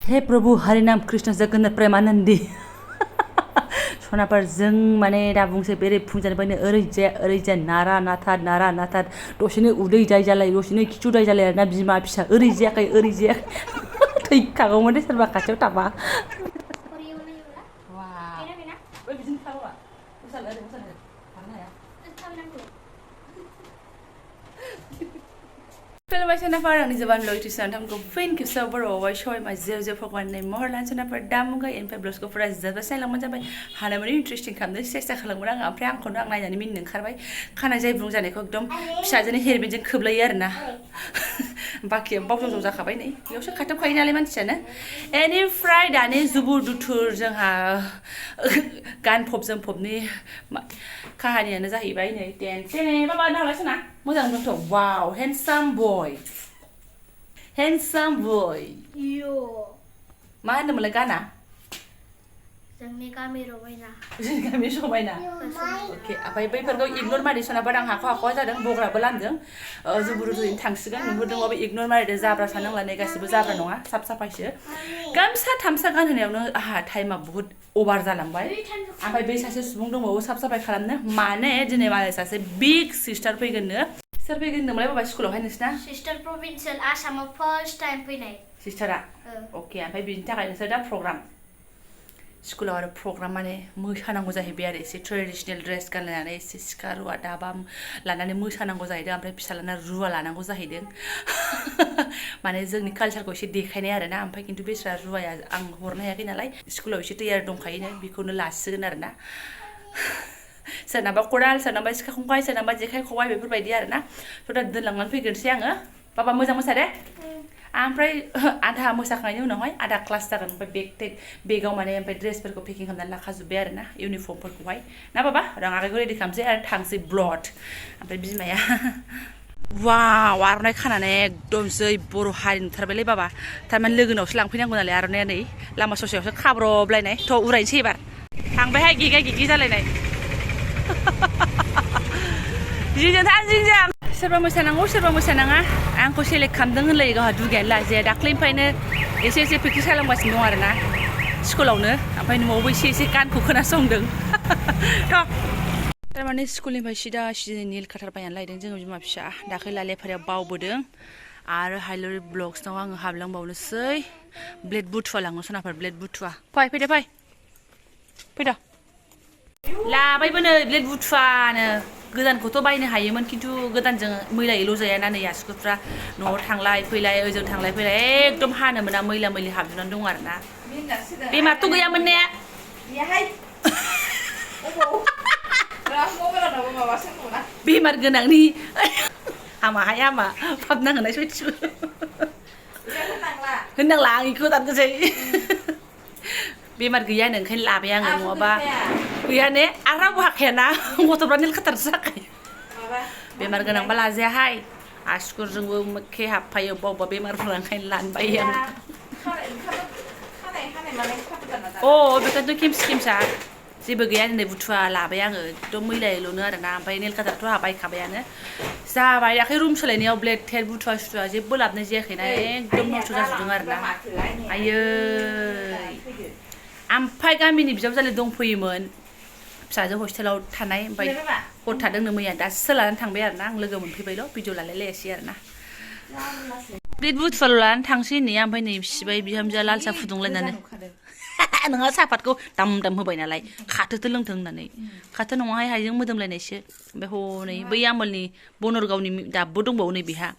हे प्रभु हरि नाम कृष्ण जगन्नाथ प्रेमानंदी सनाफोर जों माने दा बुंसै बेरे फुंजानिफ्रायनो ओरैजाय नारा नाथा दसेनो उदै दाय जालाय दसेनो खिथु दाय जालाय आरोना बिमा फिसा ओरै जायाखै थैखागौमोन दे सोरबा खाथियाव थाबा Film sanaper ang Jobanivlog itu santam ko fin kisah boro wai show ma zeu pokwan nei mohlan sanaper damu ga en peblos ko fura zaba sai lang jabai hala mari interesting kamda sesa khalang rang amfrai ang khon ang nainani min ओंखारबाय खाना जाय बुं जानायखौ एकदम फिसाजोनो हेरबिनजों खोबलायो आरोना बाखि बावजों जाखाबाय नै बेयावसो खाथाब खायो नालाय मानसियानो एनिफ्राय दानि जुबुर दुथुर जोंहा गानफब जोमफबनि काहानियानो जाहैबाय नै टेनसेने बाबा नालासना मोजां दंथ' वाव handsome boy Yo. मा होनदोंमोनलाय गाना जोंनि गामि रमायना ओके ओमफ्राय बैफोरखौ इगनर मारि सनाबा आं हाख'वा जादों बग्राबो लामदों जुबुरुजों थांसिगोन नुहुरदोंबाबो इगनर मारिदो जाब्रा साननांलाय गासिबो जाब्रा नङा साफायसो गामसा थामसा गानहोनायावनो आहा टाइमा बहुत अभार जालांबाय ओमफ्राय बै सासे सुबुं दंबावो साफाय खालामनो माने दिनै मालाय सासे बिग सिस्टार फैगोननो सोर फैगोन होनदोंमोनलाय बाबा स्कुलावहाय नोंसिना सिस्टार प्रभिन्सियेल आसामाव फार्स्ट टाइम फैनाय सिस्टारा ओके ओमफ्राय बिनि थाखाय नोंसोर दा प्रग्राम स्कुलाव आरो प्रग्राम माने मोसानांगौ जाहैबाय आरो एसे ट्रेडिशनेल ड्रेस गानलायनानै एसे सिखा रुवा दाबा लानानै मोसानांगौ जाहैदों ओमफ्राय फिसालाना रुवा लानांगौ जाहैदों माने जोंनि कालचारखौ एसे देखायनाय आरोना ओमफ्राय खिन्थु बेस्रा रुवाया आं हरनो हायाखै नालाय स्कुलाव एसे तैयार दंखायोनो बेखौनो लासिगोन आरोना सोरनाबा खदाल सोरनाबा सिखा खंखाय सोरनाबा जेखाइ खबाइ बेफोरबायदि आरोना थ' दा दोनलांनानै फैग्रोनोसै आङो बाबा मोजां मोसादे ओमफ्राय आधा मोसाखांनायनि उनावहाय आधा क्लास जागोन ओमफ्राय बेगाव माने ओमफ्राय ड्रेसफोरखौ पेकिं खालामनानै लाखाजोब्बाय आरोना इउनिफर्मफोरखौहाय ना बाबा आं आगैखौ रेडि खालामसै आरो थांसै ब्लड ओमफ्राय बिमाया वाव आर'नाइ खानानै एकदम जै बर' हारि नुथारबायलै बाबा थारमाने लोगोनावसो लांफैनांगौ नालाय आर'नाइया नै लामा ससेयावसो खाब्रबलायनाय थ' उरायनोसै एबार थांबायहाय गिगि जालायनाय जिजों थांजिजों सोरबा मोसानांगौ सोरबा मोसानाङा आंखौ सेलेक्ट खालामदों होनलायो गावहा दुगायानो लाजाया दाख्लैनिफ्रायनो एसे प्रेक्टिस खालामगासिनो दं आरोना स्कुलावनो ओमफ्राय न'आवबो एसे गानखौ खोनासंदों थ' थारमाने स्कुलनिफ्राय सिदा निल काटार बायनानै लायदों जोङो बिमा फिसा दाख्लै लालेफारियाव बावबोदों आरो हाइलरि ब्लग्सनाव आङो हाबलांबावनोसै ब्लेड बुथुवा लांनो सनाफोर ब्लेड बुथुवा फैदो लाबायबो नै ब्लेड बुथुवानो गोदानखौथ' बायनो हायोमोन खिन्थु गोदानजों मैलायैल' जायाना नै आसुगुरफ्रा न'आव थांलाय फैलाय ओजों थांलाय फैलाय एकदम हानो मोना मैला हाबजोबनानै दं आरोना बेमारथ' गैयामोन ने बेमार गोनांनि हामा फाबना होनाय सयथिबो होननांला आं बेखौ दानगोसै बेमार गैयानो ओंखायनो लाबाय आङो नङाबा गैया ने आं रावबो हाखायाना गथ'फ्रा निल काटारसो जाखायो बेमार गोनांबा लाजायाहाय आसुगुरजोंबो मोखे हाबफायो अबेबा बेमारफोरा ओंखायनो लानो बायो आं बेखौथ' खेमसा जेबो गैया नै बुथुवा लाबाय आङो एकदम मैलायैल'नो आरोना ओमफ्राय निल काटारथ' आंहा बायखाबायानो जाबाय दाख्लै रुम सोलायनायाव ब्लेड टेड बुथुवा सुथुवा जेबो लाबोनाय जायाखैना एकदम नस्थ' जाजोबदों आरोना आयै ओमफ्राय गामिनि बिजावजालि दंफैयोमोन फिसाजो हस्टेलाव थानाय ओमफ्राय हर थादोंनो मैया दासो लानानै थांबाय आरोना आं लोगो मोनफैबायल' भिडिअ लालायलायासै आरोना ब्लेड बुथुवाल' लानानै थांसै होननाया ओमफ्राय नै सिबाय बिहामजोआ लाल साहा फुदुंलायनानै नोंहा साहापातखौ दाम होबाय नालाय खाथोथो लोंथों होननानै खाथो नङाहाय हायजें मोदोमलायनायसो ओमफ्राय हनै बै आमोलनि बनरगावनि दाबबो दंबावो नै बेहा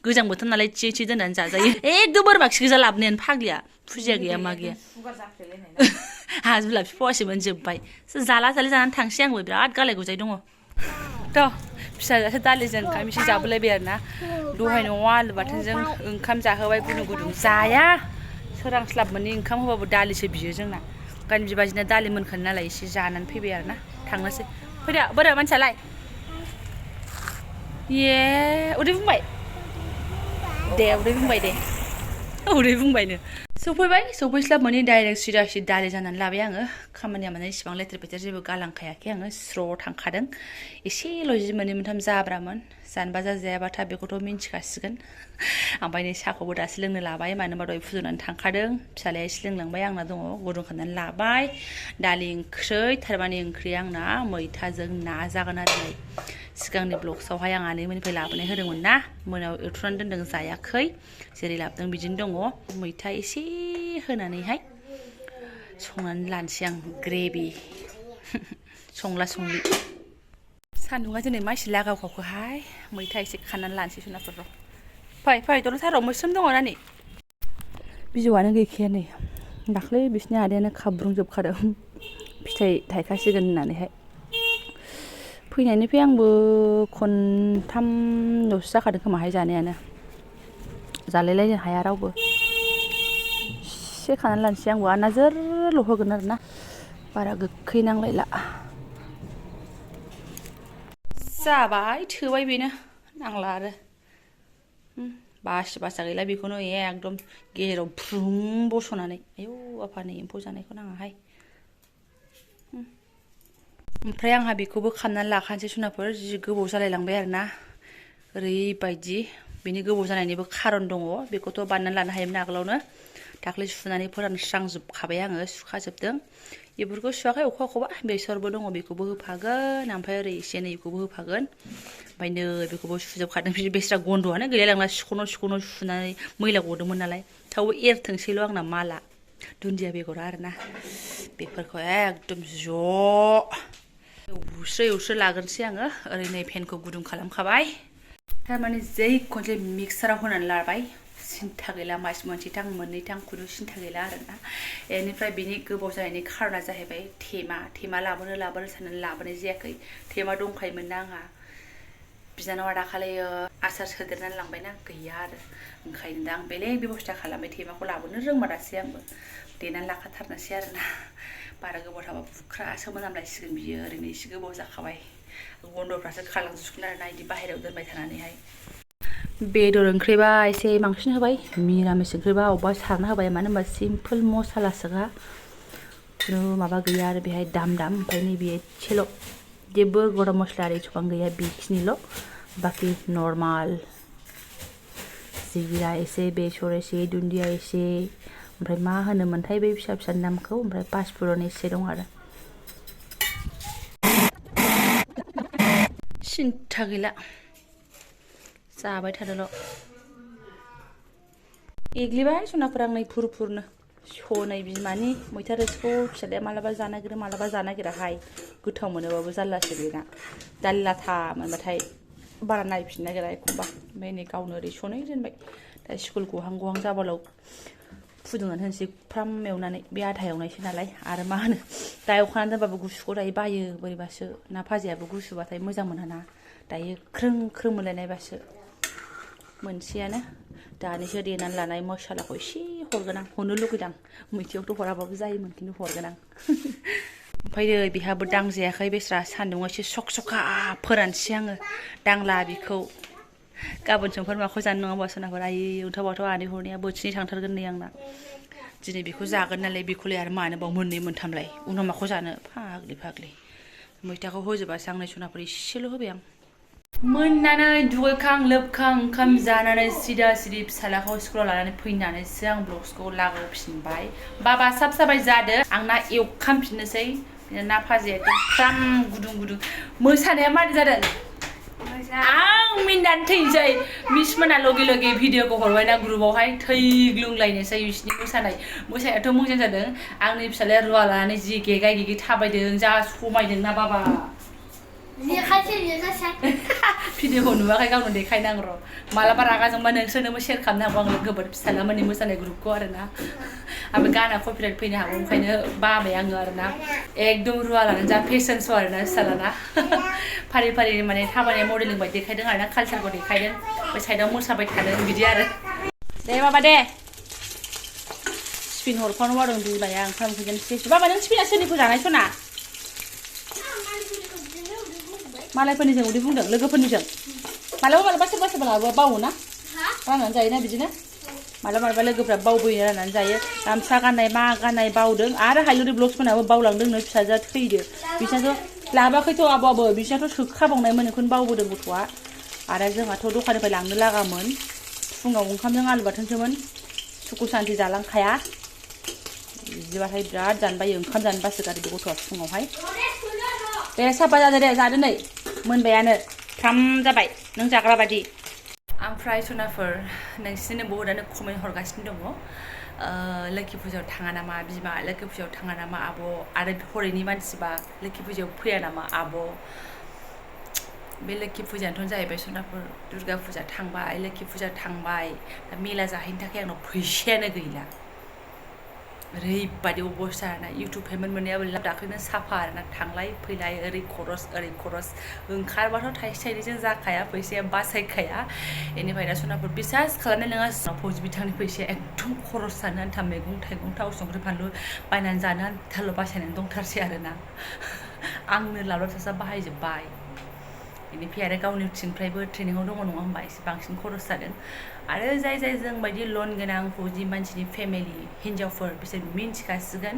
गोजां बोथोर नालाय थि दोननानै जाजायो एकदम बोरमा खि गोजा लाबोनायानो फाग्लिया फुजिया गैया मा गैया आहा जुलाफि फवासेमोन जोब्बाय जाला जानानै थांसै आंबो बिराद गालाय गुजाय दङ थ' फिसाजोसो दालिजों ओंखाम एसे जाबोलायबाय आरोना दहाय न'आव आलु बाथोनजों ओंखाम जाहोबाय गुदुं जाया सोरांस्लाब मोननि ओंखाम होबाबो दालिसो बियो जोंना गान बिबादिनो दालि मोनखानो नालाय एसे जानानै फैबाय आरोना थांनोसै फैदो बोरो मानसियालाय उदै बुंबाय दे उदै बुंबायनो सफैस्लाब मोनि डाइरेक्ट सिदा दालि जानानै लाबाय आङो खामानिया माने इसिबां लेथेर फेथेर जेबो गालांखायाखै आङो स्र' थांखादों एसेल' जि मोननै मोनथाम जाब्रामोन जानबा जायाबाथा बेखौथ' मिन्थिखासिगोन ओमफ्राय नै साहाखौबो दासो लोंनो लाबाय मानो होनबा दहाय फुदुंनानै थांखादों फिसालाया एसे लोंलांबाय आंना दङ गुदुं खालामनानै लाबाय दालि ओंख्रै थारमाने ओंख्रिया आंना मैथाजों ना जागोन आरो नै सिगांनि ब्लग्सआवहाय आं आनैमोननिफ्राय लाबोनाय होदोंमोन ना मोनायाव एवथ्रनानै दोनदों जायाखै जेरै लाबोदों बिदिनो दङ मैथा एसे होनानैहाय संनानै लानोसै आं ग्रेभि संला संलि सान्दुङा दिनै मा एसे लागावखावखोहाय मैथा एसे खानानै लानोसै जुनाफोर फै दल थाराव मोस्रोम दङ नानि बिजौआनो गैखाया नै दाख्लै बिसिनि आदायानो खाब्रुंजोबखादों फिथाइ थायखासिगोन होननानैहाय फैनायनिफ्राय आंबो खनथामल'सो जाखादों खोमाहाय जानायानो जालायलायनो हाया रावबो एसे खानानै लानोसै आंबो आनाजोरल' होगोन आरो ना बारा गोखै नांलायला जाबाय थोबाय बेनो नांला आरो बासा गैला बेखौनो एकदम गेजेराव फ्रुं बस'नानै आयौ आफानि एम्फौ जानायखौ नाङाहाय ओमफ्राय आंहा बेखौबो खालामनानै लाखानोसै सुनाफोर जि गोबाव जालायलांबाय आरो ना ओरैबायदि बेनि गोबाव जानायनिबो खारन दङ बेखौथ' बानायनानै लानो हायोमोन आगोलावनो दाख्लै सुनानै फोरानस्रांजोबखाबाय आङो सुखाजोबदों बेफोरखौ सुवाखै अखा बेसरबो दङ बेखौबो होफागोन ओमफ्राय ओरै एसे एनै बेखौबो होफागोन ओमफ्राय नै बेखौबो सुजोबखादों बेस्रा गन्द'आनो गैलायलांला सुख'नो सुनानै मैला गदोंमोन नालाय थेवबो एरथोंसैल' आंना माला दुन्दिया बेगरा आरोना बेफोरखौ एकदम ज' एवस्रो लाग्रोनोसै आङो ओरै नै फेनखौ गुदुं खालामखाबाय थारमाने जै खनसे मिक्साराव होनानै लाबाय सिन्था गैला मास मोनसेथां मोननैथां खुनु सिन्था गैला आरोना बेनिफ्राय बिनि गोबाव जानायनि खारना जाहैबाय थेमा लाबोनो साननानै लाबोनाय जायाखै थेमा दंखायोमोन ना आंहा बिनानावा दाखालि आसार सोदेरनानै लांबायना गैया आरो ओंखायनो दा आं बेलेग बेबस्था खालामबाय थेमाखौ लाबोनो रोंमारासै आंबो देनानै लाखाथारनोसै आरोना बारा गोबाव थाबा बुख्रासो मोनामलायसिगोन बियो ओरैनो एसे गोबाव जाखाबाय गन्द'फ्रासो खारलांजोबसिगोन आरोना बिदि बाहेरायाव दोनबाय थानानैहाय बेदर ओंख्रिबा एसे बांसिन होबाय मिरामिस ओंख्रिबा अबेबा सारना होबाय मानो होनबा सिम्पोल मसालासोखा खुनु माबा गैया आरो बेहाय दाम ओमफ्राय नैबे एसेल' जेबो गरम मस्ला आरि एथबां गैया बेखिनिल' बाखि नर्माल जिरा एसे बेसर एसे दुन्दिया एसे ओमफ्राय मा होनोमोनथाय बे फिसा फिसा नामखौ ओमफ्राय पासफुरन एसे दं आरो सिन्था गैला जाबाय थादोल' एग्लिबाय सनाफोर आं नै फुरफुरनो सनाय बिमानि मैथा रोसिखौ फिसालाया मालाबा जानो नागिरो मालाबा जानो नागिराहाय गोथाव मोनोबाबो जारलासो बेना दालि लाथा मोनबाथाय बारा नायफिननो नागिरा एखमबा ओमफ्राय नै गावनो ओरै सनै दोनबाय दा स्कुल गहां जाबाल' फुदुंनानै होनोसै फ्राम एवनानै बे आधा एवनायसो नालाय आरो मा होनो दा एवखानानै दोनबाबो गुसुखौ दायो बायो बोरैबासो ना भाजियाबो गुसुबाथाय मोजां मोनहाना दायो ख्रों मोनलायनायबासो मोनसेयानो दानिसो देनानै लानाय मसालाखौ एसे हरगोन आं हरनो लुगैदां मैथायावथ' हराबाबो जायोमोन खिन्थु हरगोन आं ओमफ्राय नै बेहाबो दांजायाखै बेस्रा सान्दुंआव एसे सखा फोरानसै आङो दांला बेखौ गाबोन समफोर माखौ जानो नङाबा सोनाफोर उन्थाबाथ' आनै हरनाया बोथिनै थांथारगोन नै आंना दिनै बेखौ जागोन नालाय बेखौलाय आरो मानोबाव मोननै मोनथामलाय उनाव माखौ जानो फाग्लि मैथाखौ होजोबासो आं नै सनाफोर एसेल' होबाय आं मोननानै दुगैखां लोबखां ओंखाम जानानै सिदा सिदि फिसालाखौ स्कुलाव लानानै फैनानैसो आं ब्लग्सखौ लाबोफिनबाय बाबा साब जाबाय जादो आंना एवखामफिननोसै ना भाजिया एकदम फ्राम गुदुं मोसानाया मारै जादों आं मिनिनानै थैनोसै मिस मोना लगे भिडिअखौ हरबायना ग्रुपआवहाय थैग्लुंलायनोसै बिसिनि मोसानायाथ' मोजां जादों आंनि फिसालाया रुवा लानानै जि गेगाय थाबायदों जा समायदोंना बाबा भिडिअखौ नुवाखै गावनो देखायनांग र' मालाबा रागा जोंबा नोंसोरनोबो शेयार खालामनो हागौ आं लोगोफोर फिसालामोननि मोसानाय ग्रुपखौ आरोना ओमफ्राय गाना कपिराइट फैनो हागौ ओंखायनो बाबाय आङो आरोना एकदम रुवा लानानै जा फेशन श' आरोना फिसालाना फारि माने थाबायनाय मडेलिं बायदि देखायदों आरोना कालचारखौ देखायदों ओमफ्राय साइडआव मोसाबाय थादों बिदि आरो दे बाबा दे स्पिन हरफानो बादों बिमाया ओंखाम उखैगोन बाबा नों स्पिना सोरनिखौ जानाय सना मालायफोरनिजों उदै बुंदों लोगोफोरनिजों मालाबा सोरबा लाबो बावो ना राननानै जायोना बिदिनो मालाबा लोगोफ्रा बावबोयो राननानै जायो गामसा गाननाय मा गाननाय बावदों आरो हायलुरि ब्लग्समोनाबो बावलांदोंनो फिसाजोआ थैदो बिसोरथ' लाबाखैथ' आब'आबो बिसोरथ' सोखाबावनायमोन बेखौनो बावबोदों गथ'आ आरो जोंहाथ' दखाननिफ्राय लांनो लागामोन फुङाव ओंखामजों आलु बाथोनसोमोन सुखु सान्थि जालांखाया बिदिबाथाय बिराद जानो बायो ओंखाम जानो बासोगारो बे गथ'आ फुङावहाय दे साफा जादो दे जादो नै मोनबायानो थाम जाबाय नों जाग्रा बादि ओमफ्राय सनाफोर नोंसिनो बहुदानो कमेन्ट हरगासिनो दङ लोखि फुजायाव थाङा नामा बिमा लोखि फुजायाव थाङा नामा आब' आरो हरैनि मानसिबा लोखि फुजायाव फैया नामा आब' बे लोखि फुजायानोथ' जाहैबाय सनाफोर दुर्गा फुजा थांबाय लोखि फुजा थांबाय दा मेला जाहैनो थाखाय आंनाव फैसायानो गैला ओरैबादि अबस्था आरोना इउटुब पेमेन्ट मोननायाबो दाख्लैनो साफा आरोना थांलाय फैलाय ओरै खरस ओंखारबाथ' थाइसे थाइनैजों जाखाया फैसाया बासायखाया बेनिफ्राय दा सनाफोर बिसास खालामनाय नङा फौजि बिथांनि फैसाया एकदम खरस जानो आन्था मैगं थाइगं थाव संख्रि फानलु बायनानै जानो आन्थाल' बासायनानै दंथारसै आरोना आंनो लाब्ला सासा बाहायजोब्बाय बेनिफ्राय आरो गावनि थिंनिफ्रायबो ट्रेनिङाव दङ नङा होमबा एसे बांसिन खरस जादों आरो जाय जों बायदि लन गोनां फौजि मानसिनि फेमिलि हिन्जावफोर बिसोर मिन्थिखासिगोन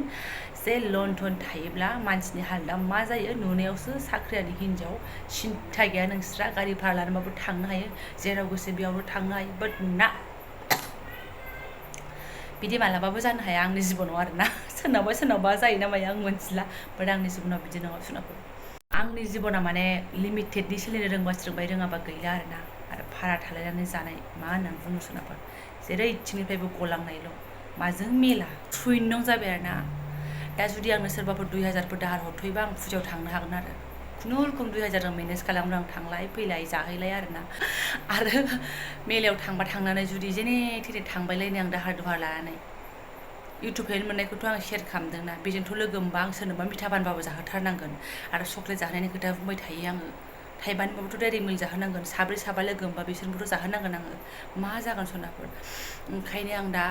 जे लन थन थायोब्ला मानसिनि हालोदा मा जायो नुनायावसो साख्रियारि हिन्जाव सिन्था गैया नोंस्रा गारि भारा लानानैबाबो थांनो हायो जेराव गोसो बेयावनो थांनो हायो बाट ना बिदि मालाबाबो जानो हाया आंनि जिबनाव आरोना सोरनावबा जायो ना मायो आं मिथिला बाट आंनि जिबनाव बिदि नङा सनाफोर आंनि जिबना माने लिमिटेडनि सोलिनो रोंबासो रोंबाय रोङाबा गैला आरोना आरो भारा थालायनानै जानाय मा होननानै बुंनो सनाफोर जेरैथिंनिफ्रायबो गलांनायल' माजों मेला थुइनं जाबाय आरोना दा जुदि आंनो सोरबाफोर 2000फोर दाहार हरथ'योबा आं फुजायाव थांनो हागोन आरो खुनुरुखुम 2000 मेनेज खालामनो आं थांलाय फैलाय जाहैलाय आरोना आरो मेलायाव थांनानै जुदि जेने थेने थांबायलायनो आं दाहार दुहार लानानै इउटुब पेमेन्ट मोननायखौथ' आं शेयार खालामदोंना बेजोंथ' लोगो मोनबा आं सोरनोबा मिथा बानबाबो जाहोथारनांगोन आरो चक्लेट जाहोनायनि खोथा बुंबाय थायो आङो थाइबानिबाबोथ' डायरि मिल्क जाहोनांगोन साब्रै साबा लोगो मोनबा बिसोरनोबोथ' जाहोनांगोन आङो मा जागोन सनाफोर ओंखायनो आं दा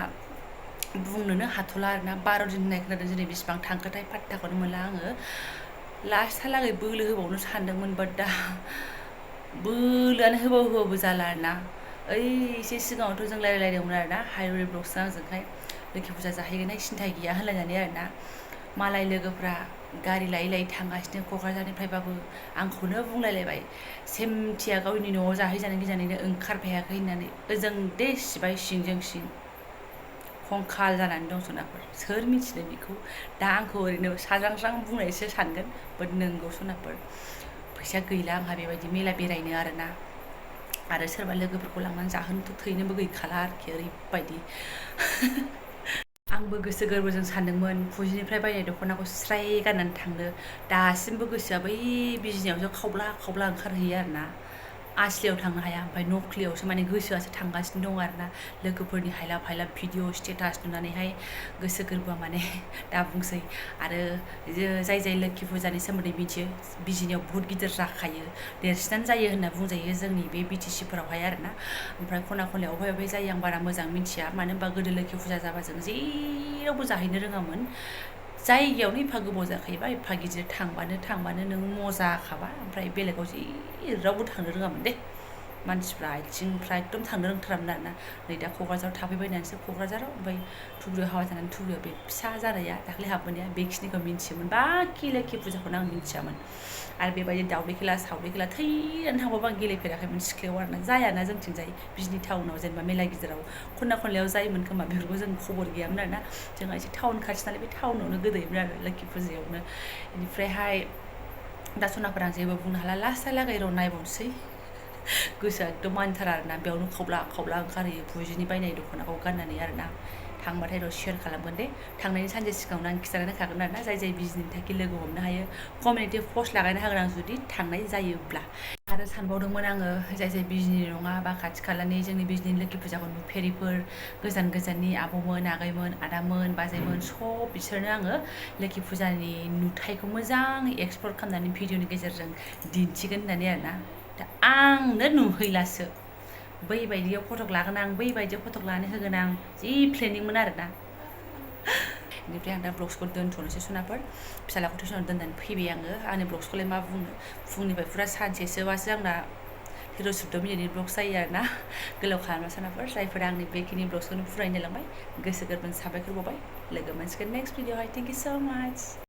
बुंनोनो हाथ'ला आरोना 12 दिन होननाय खोनादों दिनै बेसिबां थांखोथाय पात्ताखौनो मोनला आङो लास्टहालागै बोलो होबावनो सानदोंमोन बाट दा बोलोआनो होबाबो जाला आरोना ओइ एसे सिगाङावथ' जों रायलायदोंमोन आरोना हायवे ब्लग्सजों आंजोंहाय लोखि फुजा जाहैगोनहाय सिन्था गैया होनलायनानै आरोना मालाय लोगोफ्रा गारि लायै थांगासिनो क'क्राझारनिफ्रायबाबो आंखौनो बुंलायलायबाय सेमथिया गावनि न'आव जाहैजानो गिजानैनो ओंखारफायाखै होननानै ओजों दे सिबाय सिंजों सिं खंखाल जानानै दं सनाफोर सोर मिथिनो बेखौ दा आंखौ ओरैनो साज्रां बुंनायसो सानगोन बाट नोंगौ सनाफोर फैसा गैला आंहा बेबायदि मेला बेरायनो आरोना आरो सोरबा लोगोफोरखौ लांनानै जाहोनोथ' थैनोबो गैखाला आरोखि ओरैबायदि आंबो गोसो गोरबोजों सानदोंमोन फुजिनिफ्राय बायनाय दख'नाखौ स्राय गाननानै थांनो दासिमबो गोसोआ बै बिजनियावसो खावब्ला ओंखारहैयो आरोना आसलियाव थांनो हाया ओमफ्राय नख्लियावसो माने गोसोआसो थांगासिनो दं आरोना लोगोफोरनि हायलाब भिडिअ स्टेटास नुनानैहाय गोसो गोरबोआ माने दा बुंसै आरो जाय लोखि फुजानि सोमोन्दै मिथियो बिजिनियाव बुहुत गिदिर जाखायो देरसिनानो जायो होनना बुंजायो जोंनि बे BTC फोरावहाय आरोना ओमफ्राय खना खनलायाव अबे जायो आं बारा मोजां मिथिया मानो होनबा गोदो लोखि फुजा जाबा जों जेरावबो जाहैनो रोङामोन जायगायावनो एफा गोबाव जाखायोबा एफा गिदिर थांबानो नों मजाखाबा ओमफ्राय बेलेगाव जेरावबो थांनो रोङामोन दे मानसिफ्रा आथिंफ्रा एकदम थांनो रोंथारामोन आरोना नै दा क'क्राझाराव थाफैबायनानैसो क'क्राझाराव ओमफ्राय थुग्रियाव हाबा जानानै थुग्रियाव बे फिसा जानाया दाख्लै हाबबोनाया बेखिनिखौ मिन्थियोमोन बाखि लोखि फुजाखौनो आं मिन्थियामोन आरो बेबायदि दावदै खेला सावदै खेला थैनानै थांबाबो आं गेलेफेराखैमोन सिख्लायाव आरोना जायाना जोंथिंजाय बिजनि टाउनाव जेनेबा मेला गिदिराव खना खनलायाव जायोमोन खोमा बेफोरखौ जों खबर गैयामोन आरोना जोंहा एसे टाउन खाथि नालाय बे टाउनावनो गोदोयोमोन आरो लोखि फुजायावनो बेनिफ्रायहाय दा सनाफोर आं जेबो बुंनो हाला लास्टहालागै र' नायबावनोसै गोसोआ एकदम मानिथारा आरोना बेयावनो खावब्ला ओंखारहैयो फुजिनि बायनाय दख'नाखौ गाननानै आरोना थांबाथाय र' शेयार खालामगोन दे थांनायनि सानसे सिगाङावनो आं खिथानानै होखागोन आरोना जाय बिजनिनि थाखाय लोगो हमनो हायो कमिउनिटि पस्ट लागायना होगोन आं जुदि थांनाय जायोब्ला आरो सानबावदोंमोन आङो जाय बिजनि नङा बा खाथि खालानि जोंनि बिजनिनि लोखि फुजाखौ नुफेरिफोर गोजाननि आबौमोन आगैमोन आदामोन बाजैमोन सब बिसोरनो आङो लोखि फुजानि नुथायखौ मोजाङै एक्सप्लर खालामनानै भिडिअनि गेजेरजों दिन्थिगोन होननानै आरोना दा आंनो नुहैलासो बै बायदियाव फटक लागोन आं बै बायदियाव फटक लानो होगोन आं जि प्लेनिंमोन आरोना बेनिफ्राय आं दा ब्लग्सखौ दोनथ'नोसै सनाफोर फिसालाखौ टिउसनाव दोननानै फैबाय आङो आंनि ब्लग्सखौलाय मा बुंनो फुंनिफ्राय फुरा सानसेसोबासो आंना हिर' सुद्द' मिनिटनि ब्लग जायो आरोना गोलाव खालामना सानाफोर जायफोरा आंनि बेखिनि ब्लग्सखौनो फुरायनो लांबाय गोसो गोरबोनि साबायखर बावबाय लोगो मोनसिगोन नेक्स्ट भिडिअ'आवहाय थेंक इउ स' माच